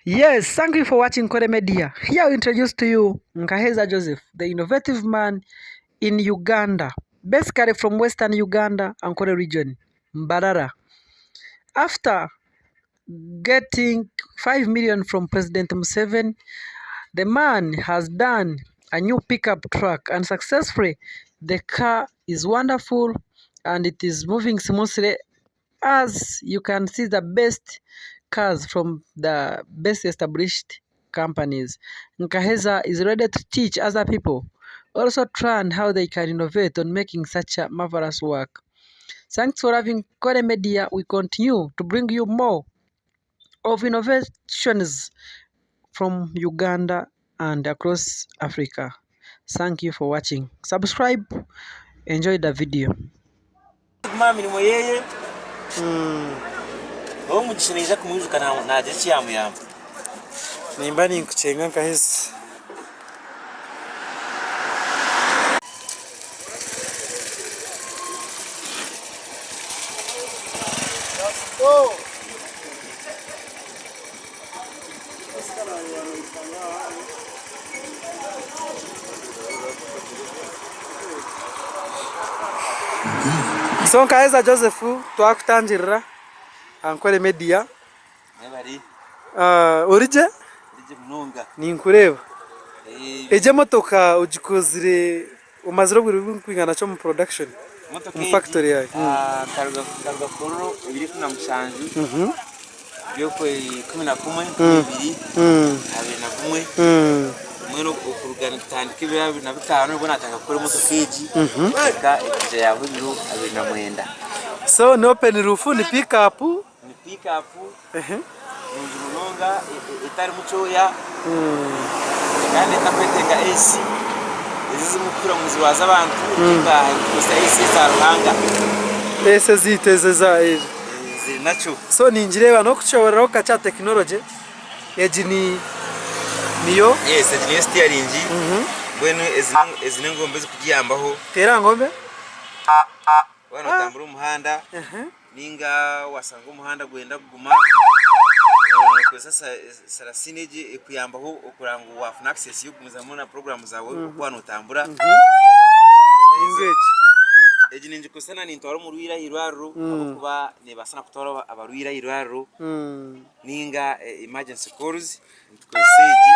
Yes, thank you for watching Kore Media. Here we introduce to you Nkaheza Joseph, the innovative man in Uganda, basically from Western Uganda, Ankole region, Mbarara. After getting 5 million from President Museveni, the man has done a new pickup truck and successfully the car is wonderful and it is moving smoothly as you can see the best cars from the best established companies. Nkaheza is ready to teach other people also try and how they can innovate on making such a marvelous work. Thanks for having Kore Media. We continue to bring you more of innovations from Uganda and across Africa. Thank you for watching. Subscribe, enjoy the video. Kuguma aha mirimo yeye, Ow'omugisha naija kumwijuka naagira eki yaamuyamba. Nimba ninkukyenga nkaheza. So Nkaheza Joseph twakutangirira aha Nkore Media. Ori gye? Ninkureeba. Egi emotoka ogikozire omazire obwire burikwingana ki omu production omu factory yaawe? Nkaruga Kololo ebiro 17 by'okwekumi na kumwe nkumi ibiri abiri na gumwe mbwenu okuruga nitutandika ebiro 25 nibwo natandika kukora emotoka egi eka ekaija yahwa ebiro 29. So ni open roof ni pick up? Ni pick up nungi munonga etarimu kyoya kandi etakwetenga AC ezi ezimwe kutura ngu nizirwaza abantu egi erikukozesa AC eza Ruhanga. AC ezaitu ezi eza. Ziri nakyo. So ningireeba n'okushoboororaho kakye aha tekinologye, egi ni niyo. Yes egi niyo sitiyaringi mbwenu ezi n'engombe ezikugiyambaho. Teera aha ngombe. Waaba nootambura omu muhanda nainga waashanga omuhanda gwenda kuguma, nookozesa sarasiini egi ekuyambaho okureba ngu waafuna access y'okugumizamu na puroguraamu zaawe oku waaba nootambura. Egi ningikozesa naaba nintwara omurwaire aha irwariro ahabw'okuba neebaasa na kutwara abarwaire aha irwariro nainga emergency calls nitukozesa egi.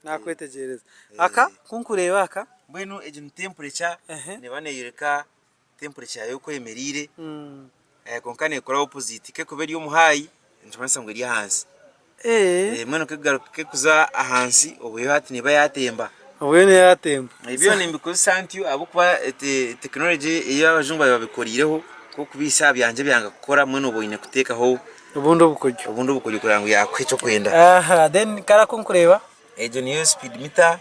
Naakwetegyereza. Aka ku nkureeba aka. Mbwenu egi ni temperature neeba neeyoreka temperature yaawe oku eyemereire kwonka neekora opposite ku erikuba eri omu high nikimanyisa ngu eri ahansi. Mbwenu ku erikuza ahansi obwo yo hati neeba yaatemba. Obwo yo neeba yaatemba. Ebyo nimbikozesa ntyo ahabw'okuba tekinologye ei abajungu baabaire babikoriireho nk'okubihaisa aha byangye byanga kukora mbwenu oba oine kuteekaho Obundi obukoryo. Obundi obukoryo kureba ngu yaakuha eki orikwenda. Then kare aku nkureeba. Egyo niyo speed meter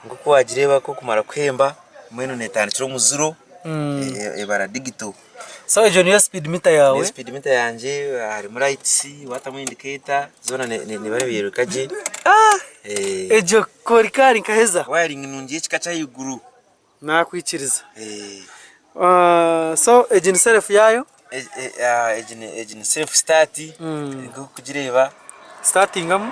nk'oku waagireeba ku okumara kuhemba mbwenu neetandikira omu ziro ebara digito. So egyo niyo speed meter yaawe? Niyo speed meter yangye harimu lights waatamu indicator zoona neeba nereebeka gye. Egyo korikaari nkaheza? Wiring nungi y'ekika ky'ahaiguru. Nakwikiriza. So egi ni self yaayo? Egi ni self start nk'oku orikugireeba. Sitatingamu.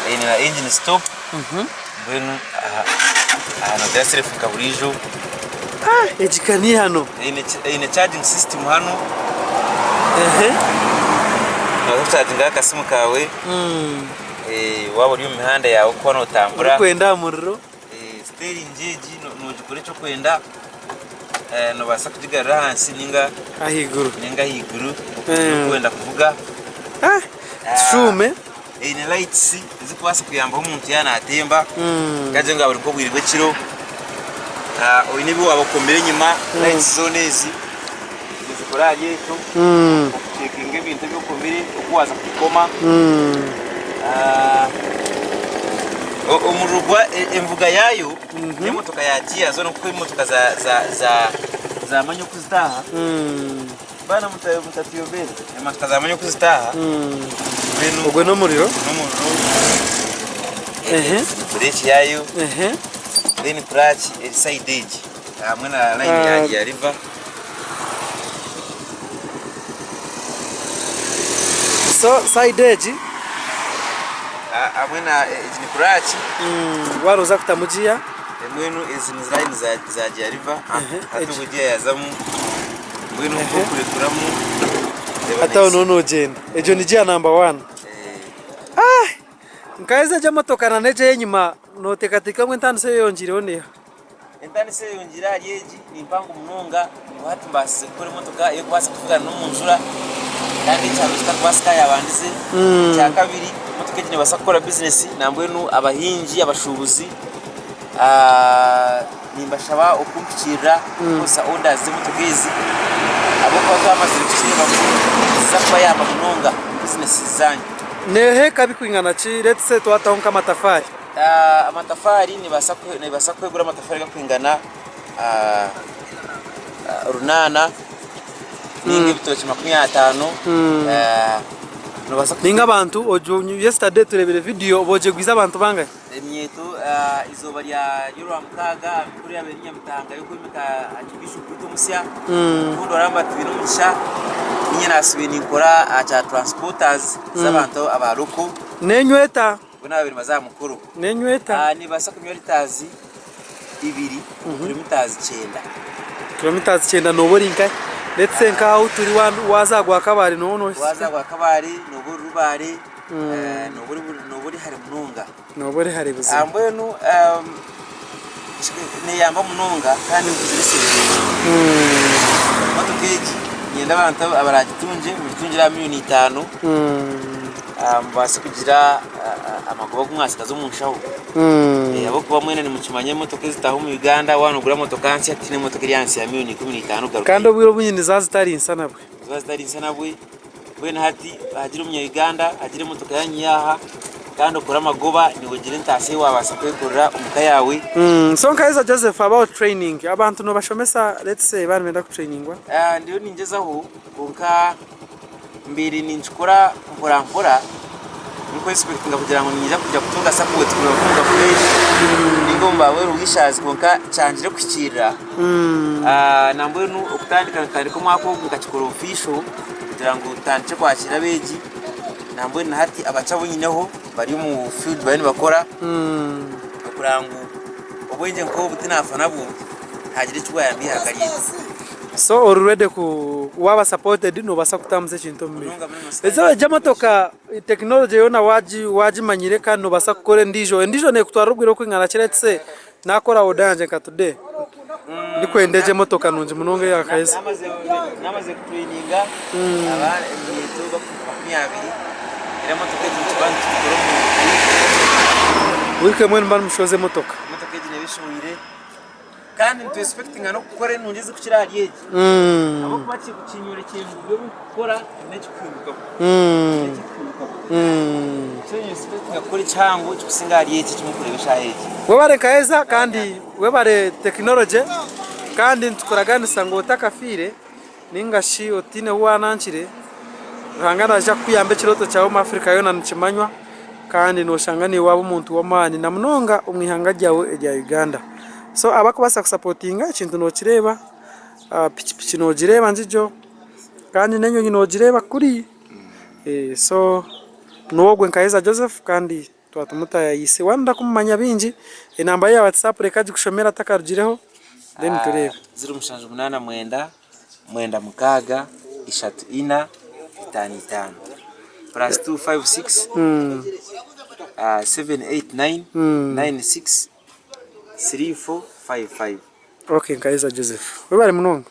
Eine na engine stop mbwenu aha noteera self nka buriijo. Egi ka n'eihano. Eine charging system hanu. Noobaasa kuchagingaho akasimu kaawe waaba ori omu mihanda yaawe orikuba notambura. Orikwenda aha muriro. Siteringi egi nogikora eki orikwenda, nobaasa kugigarura ahansi ninga Ahaiguru. ninga ahaiguru oku orikwenda kuvuga. Tushuume. Eine lights ezikubaasa kuyambaho omuntu yaaba natemba kagire ngu buri nk'obwire bw'ekiro. Oine ebi waaba okomire enyima, lights zoona ezi nizikora ahari ekyo okucekinga ebintu ebi okomire oku waaza kubikoma. Omuriro gwa envuga yaayo n'emotoka ya giya zoona nk'oku emotoka za manya oku zitaaha. Baana mutatuyombera emotoka zamanya oku zitaaha. Mbwenu Ogwe n'omuriro. N'omuriro. Bureeki yaayo. Then clutch eri side egi hamwe na line ya ya lever. So side egi. Hamwe na egi ni clutch. Waaba kutamu giya. Mbwenu ezi ni line za gear lever. Hati obwo giya yaazamu. Mbwenu oku orikurekuramu Hati aho niho nogyenda. Egyo ni giya namba waani. Nkaheeza egyo emotoka nana egyo ey'enyima noteekateeka ngu entaaniso eyeyongyeireho neeha? Entaaniso eyeyongyeire ahari egi ni mpango munonga ngu hati mbaasize kukora emotoka ey'okubaasa kuvugana n'omu njura kandi ekyaro kitarikubaasika aha yaabandize. Ekyakabiri emotoka egi neebaasa kukora bizinesi nambwenu abahingi, abashuubuzi Nimbashaba okumpikirira kukozesa orders z'emotoka ezi ahabw'okuba twamazire kukireeba ngu niziza kubayamba munonga omu bizinesi zaanyu. Neeha ekabi kwingana ki let's say twataho nk'amatafaari? Amatafaari nebaasa kwegura amatafaari garikwingana runaana ninga ebitookye 50. Ninga abantu, yesterday tureebire video bogyegwize abantu bangahi? Emyeto eizooba ry'Orwamukaaga aha mikoro yaabaire eri Nyamitanga y'okwemeka Archbishop waitu omusya, Rukundo Lambert Bainomugisha. Niinye naasiibe ninkora aha kya transporters z'abantu aba local. Nenyweta. Boona baabaire nibaza aha mukoro. Nenyweta. Nibabaasa kunywa litaazi ibiri kilometres kyenda. Kilometres kyenda nooba ori nkahi? Let's say nk'ahu turi waaza aha Gwakabaare nooba noohika. Waaza aha Gwakabaare nooba ori Rubaare. Nooba ori hare munonga. Nooba ori hare buzima. Mbwenu neeyamba munonga kandi ekuzire esente. Emotoka egi niinyenda abantu abaraagitungye mugitungire aha miriyoni itaano mubaase kugira amagoba agu mwatsigaza omu nshaho. Ahabw'okuba mwena nimukimanya emotoka ezitaaha omu Uganda waaba noogura emotoka nsya tihaine emotoka eri ahansi ya miriyoni 15 kugarukayo. Kandi obwire obwingi niziba zitari nsya nabwe. Niziba zitari nsya nabwe. Mbwenu hati hagire omunya Uganda agire emotoka yanyu aha kandi okore amagoba niiwe ogire entaasya ei waabaasa kwekorera omu ka yaawe. So Nkaiza Joseph about training abantu nobashomesa let's say baaba nibenda kutrainingwa? Ndiyo ningyezaho kwonka mbaire ninkikora mpora mpora ndiku expectinga kugira ngu niinyija kuija kutunga support kuruga omu gavumenti ninga omu ba well wishers kwonka kyangire kuhikiirira. Nambwenu okutandika nkatandika omwaka ogu nkakikora official kugira ngu tutandikye kwakira abeegi nambwenu na hati abakye abu nyineho bari omu field bariyo nibakora okureba ngu obwengye nk'obu tinafa nabwo hagira eki bwayamba eihanga ryaitu. So ori ready ku waaba supported nobaasa kutambuza ekintu omu maisho. Ezo egyo emotoka technology yoona wagimanyire kandi nobaasa kukora endiijo, endiijo nekutwarira obwire okwingana ki let's say Nakora oda yangye nka today ndikwenda egyo emotoka nungi munonga eya Kaizi. Namaze kutureyininga eminyeeto bakuhika 20 era emotoka egi nituba nitugikora omu wiiki. Wiiki emwe nimuba nimushoza emotoka. Emotoka egi neeba eshohwire kandi nitu expectinga n'okukora enungi ezikukira ahari egi ahabw'okuba kinyorekire ngu buri obu ndikukora haine ekikuhindukaho. Webare Nkaheza kandi webare tekinologye kandi nitukuraganisa ngu otakafiire ninga shi otiine hu wanankire Ruhanga naija kukuyamba ekirooto kyawe omu Africa yoona nikimanywa kandi noshanga naiwe waba omuntu w'amaani na munonga omu ihanga ryawe erya Uganda. So abakubaasa kusapotinga ekintu nokireeba, pikipiki nogireeba ngigyo kandi n'enyonyi nogireeba kuri. So n'ogwe Nkaheza Joseph kandi twaba tumutayaayise. Waaba nooyenda kumumanya bingi, enamba ye ya WhatsApp reka agikushomere atakarugireho then tureebe. 0789 96 34 55 +256 789 96 34 55. Okay Nkaheza Joseph, webare munonga.